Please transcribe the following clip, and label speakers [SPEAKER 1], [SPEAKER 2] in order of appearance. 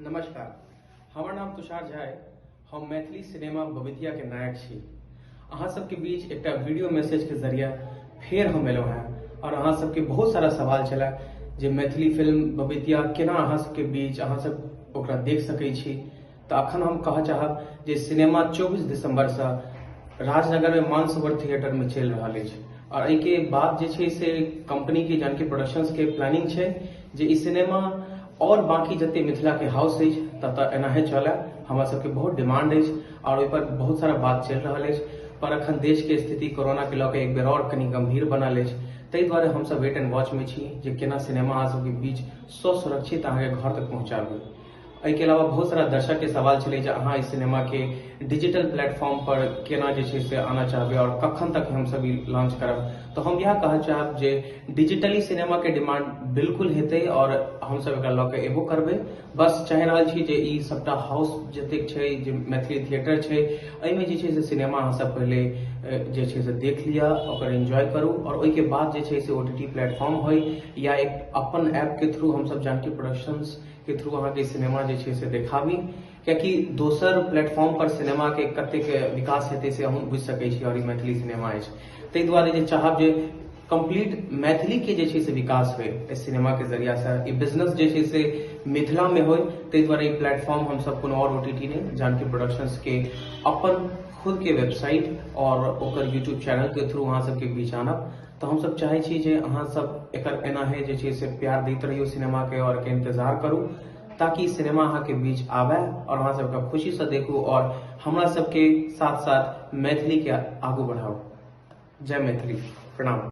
[SPEAKER 1] नमस्कार, हमर नाम तुषार झा है। हम मैथिली सिनेमा बबितिया के नायक छी। अहाँ सबके बीच एकटा वीडियो मैसेज के जरिया फेर हम एलहुँ हैं और अहाँ सबके बहुत सारा सवाल छला जे मैथिली फिल्म बबितिया केना अहाँ सबके बीच अहाँ सब ओकरा देख सकै छी। तऽ अखन हम कहऽ चाहब जे सिनेमा 24 दिसंबर से राजनगर में मानसरोवर थिएटर में चलि रहल अछि और एहिके बाद जे छै से कंपनी के जानकी प्रोडक्शंस के प्लानिंग छै जे ई सिनेमा और बाकी जते मिथिला के हाउस अछि ततऽ एनाहे चलए। हमरा सबके बहुत डिमांड अछि और ओहि पर बहुत सारा बात चलि रहल अछि, पर अखन देश के स्थिति कोरोना के लऽ के एक बेर और कनि गंभीर बनल अछि, ताहि दुआरे हमसब वेट एंड वॉच में छी जे केना सिनेमा अहाँ सबके बीच सुरक्षित अहाँके घर तक पहुँचाबी। एहिके अलावा बहुत सारा दर्शक के सवाल छलै जे अहाँ इस सिनेमा के डिजिटल प्लेटफॉर्म पर केना जे छै से आना चाहबै और कखन तक हमसब ई लॉन्च करब। तऽ हम इएह कहऽ चाहब जे डिजिटली सिनेमा के डिमांड बिल्कुल हेतै और हमसब एकरा लऽ के एबो करबै। बस चाहि रहल छी जे ई सबटा हाउस जतेक छै, जे मैथिली थिएटर छै, एहिमे जे छै से सिनेमा अहाँ सब पहिले जे छै से देख लिअ, ओकर एन्जॉय करू और ओहिके बाद जे छै से OTT platform होइ या एक अपन ऐप के थ्रू हमसब जानकी प्रोडक्शंस के थ्रू अहाँके सिनेमा जे छै से देखाबी, कियाकि दोसर प्लेटफॉर्म पर सिनेमा के कतेक विकास हेतै से अहूँ बुझि सकै छी और ई मैथिली सिनेमा अछि, ताहि दुआरे जे चाहब जे कंप्लीट मैथिली के जे छै से विकास होइ एहि सिनेमा के जरिया से, ई बिजनेस जे छै से मिथिला में होइ, ताहि दुआरे ई प्लेटफॉर्म हमसब कोनो और OTT नहि, जानकी प्रोडक्शंस के अपन खुद के वेबसाइट और ओकर यूट्यूब चैनल के थ्रू अहाँ सबके बीच आनब। तऽ हमसब चाहै छी जे अहाँ सब एकर एनाहे जे छै से प्यार दैत रहियौ सिनेमा के और एकर इंतजार करू ताकि सिनेमा अहाँके बीच आबय और अहाँ सबके खुशी से देखू और हमरा सबके साथ साथ मैथिली के आगू बढ़ाउ। जय मैथिली, प्रणाम।